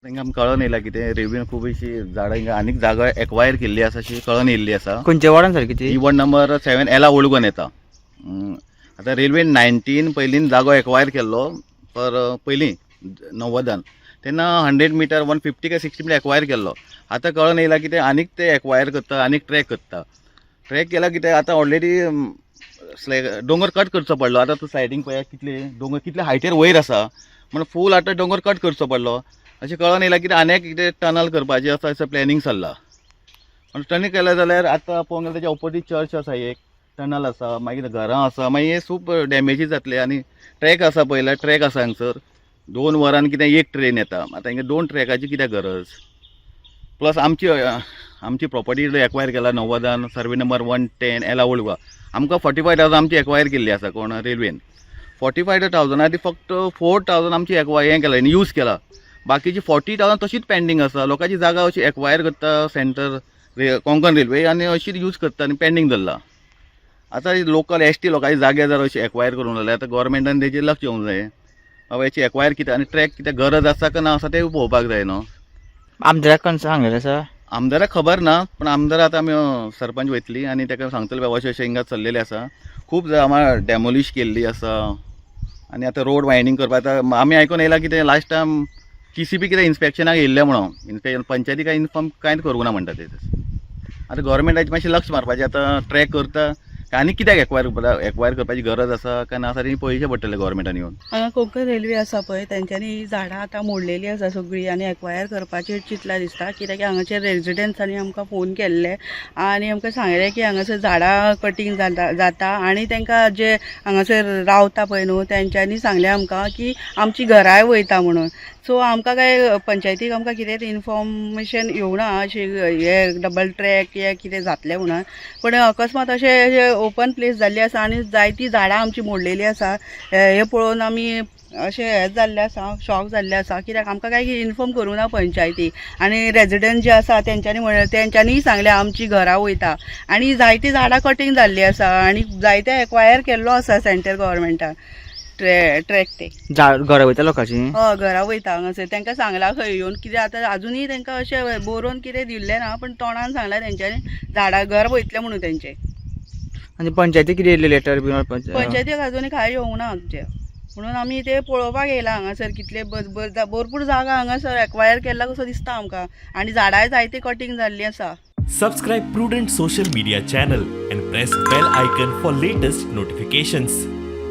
तांकां आमकां कळोन येयला कितें रेल्वेन खूब अशी झाडां हिंगा आनीक जागा एक्वायर केल्ली आसा अशी कळोन येयल्ली आसा. खंयच्या वॉर्डान सारकी ती? ही वॉर्ड नंबर 7 एला ओल्ड गोवान येता. आतां रेल्वेन 19 पयलीं जागो एक्वायर केल्लो पर पयलीं 90न, तेन्ना 100 मिटर 150 काय 60 मिटर एक्वायर केल्लो. आतां कळोन येयला कितें आनीक ते एक्वायर करता, आनीक ट्रॅक करता. ट्रॅक केला कितें आतां ऑलरेडी दोंगर कट करचो पडलो. आतां तूं सायडीन पळया कितले दोंगर कितले हायटेर वयर आसा, म्हण फूल आतां दोंगर कट करचो पडलो. अशें कळोन येयलां कितें आनीक कितें टनल करपाचें आसा असो प्लॅनिंग चल्ला. पूण टनल केलें जाल्यार आतां पळोवंक गेल्यार तेच्या ऑपोजीट चर्च आसा, एक टनल आसा, मागीर घरां आसा, मागीर हे खूब डॅमेजीस जातले. आनी ट्रॅक आसा पळयल्यार ट्रॅक आसा हांगसर 2 वरान कितें एक ट्रेन येता. आतां हिंगा 2 ट्रॅकाची कित्याक गरज? प्लस आमची प्रॉपर्टी एक्वायर केला 90न सर्वे नंबर 110 एला ओल्ड गोवा, आमकां 45,000 आमची एक्वायर केल्ली आसा कोण रेल्वेन. 45,000 ती फक्त 4,000 आमची एक्वायर हें केला, यूज केला, बाकीची 40,000 तशीच पेंडींग आसा. लोकांची जागा अशी एक्वायर करता सेंटर कोंकण रेल्वे आनी अशीच यूज करता आनी पेंडींग दवरला. आतां लोकल एस टी लोकांची जागे जर अशी एक्वायर करूंक जाल्यार आतां गोवोरमेंटान तेजेर लक्ष दिवंक जाय, बाबा हेची एक्वायर कितें आनी ट्रॅक कितें गरज आसा काय ना आसा तें पळोवपाक जाय न्हू. आमदाराक कोण सांगलेलें आसा? आमदाराक खबर ना, पूण आमदार आतां आमी सरपंच वयतली आनी ताका सांगतले बाबा अशें अशें हिंगा चल्लेलें आसा, खूब हांगा डेमोलिश केल्ली आसा आनी आतां रोड वायंडींग करपाक. आतां आमी आयकून येयलां कितें लास्ट टायम टीसीपी कितें इन्स्पेक्शनाक येयल्लें म्हणून इन्स्पेक्शन पंचायती काय इन्फॉर्म कांयच करूंक ना म्हणटा ते. आतां गोवोरमेंटाचें मातशें लक्ष मारपाचें, आतां ट्रॅक करता आनी कित्याक एक्वायर करपाची गरज आसा काय ना आसा तें पळयचें पडटलें गोवोरमेंटान येवन. हांगा कोंकण रेल्वे आसा पळय, तेंच्यांनी ही झाडां आतां मोडलेली आसा सगळीं आनी एक्वायर करपाचें चिंतलां दिसता, कित्याक की हांगाचे रेजिडंट्सांनी आमकां फोन केल्ले आनी आमकां सांगलें की हांगासर झाडां कटींग जाता जाता आनी तांकां जे हांगासर रावता पळय न्हू तेंच्यांनी सांगलें आमकां की आमची घरांय वयता म्हणून. सो आमकां काय पंचायतीक आमकां कितेंच इन्फॉर्मेशन येवना अशें हे डबल ट्रॅक हे कितें जातलें म्हणून, पूण अकस्मात अशें ओपन प्लेस जाल्ली आसा आनी जायतीं झाडां आमची मोडलेली आसा. हें पळोवन आमी अशें हें जाल्लें आसा, शॉक जाल्लें आसा, कित्याक आमकां कांय इन्फॉर्म करूं ना पंचायती आनी रेजिडंट जे आसा तेंच्यांनी म्हणलें, तेंच्यांनीय सांगलें आमची घरां वयता आनी जायतीं झाडां कटींग जाल्लीं आसा आनी जायते एक्वायर केल्लो आसा सेंट्रल गव्हर्मेंटान ट्रॅक ते. झाड घरां वयता लोकांची? हय, घरा वयता हांगासर. तांकां सांगलां खंय येवन कितें आतां आजुनूय तांकां अशें बरोवन कितें दिल्लें ना, पूण तोंडान सांगलां तेंच्यांनी झाडां घर वयतलें म्हणून तेंचें. आनी पंचायती कितें येयल्ली लेटर बीन? पंचायतीक अजून कांय येवंक ना आमचें, म्हणून आमी ते पळोवपाक येयला हांगासर कितले भरपूर जागा हांगासर एक्वायर केल्ला कसो दिसता आमकां आनी झाडांय जायती कटींग जाल्लीं आसा. Subscribe Prudent Social Media channel and press bell icon for latest notifications.